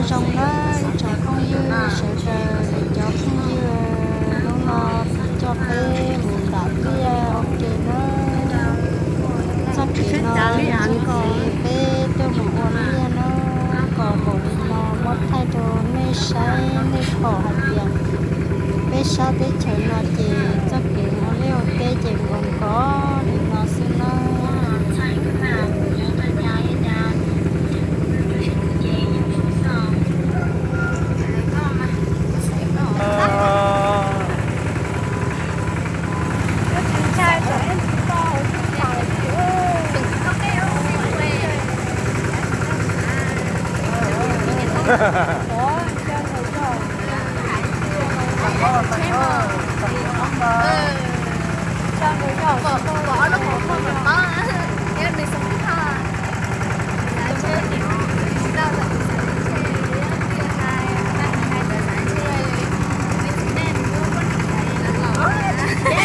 Zoo na ib tsoom phooj ywg sawv daws, cov phooj ywg, hnub no coj peb mus nram liaj ua ke na. Txoj kev no yog peb tuaj mus ua liaj na, kom npaum li no muab thaij rau nej saib, nej pom hais tias peb sab teb chaws no ces txoj kev mus ua liaj ua teb ces nkaus nkaus li no xwb na.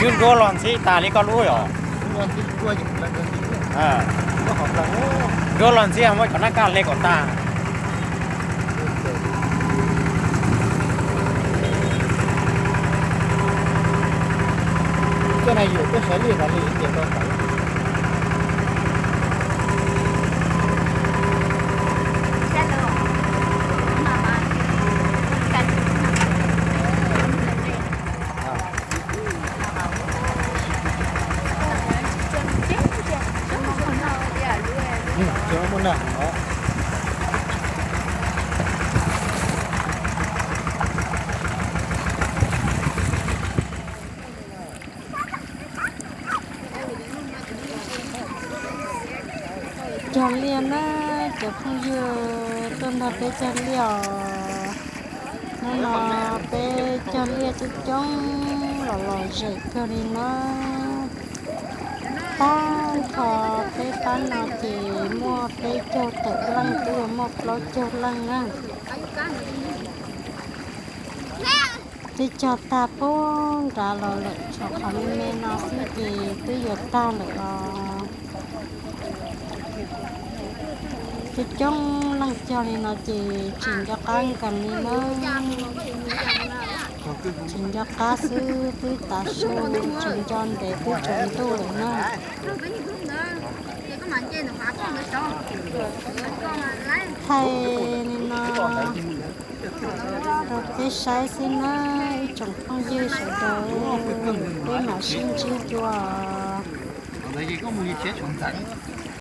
Swb nruab los ntxhib tas li koj lub yom. Nruab los ntxhib muab cov nab kaj hle kom tag. Cog liaj na, cov phooj ywg tuaj nrog peb cog liaj os. Hnub no peb cog liaj coob coob los lom zem kawg li na. Tag nrho peb pab no ces muaj peb caug tawm leej, twb yuav muaj plaub caug leej na. Twb cog tag pub nrad los lawm, tshuav qhov me me no xwb ces twb yuav tag lawm os. Coob coob leej cog li no ces tsis nco qab nkees li na. Tsis nco qab xwb twb tav su, tsis nco ntev twb tsaus ntuj lawm na. Thaij li no rau peb saib xwb na ib tsoom phooj ywg sawv daws, peb mam sib ntsib dua.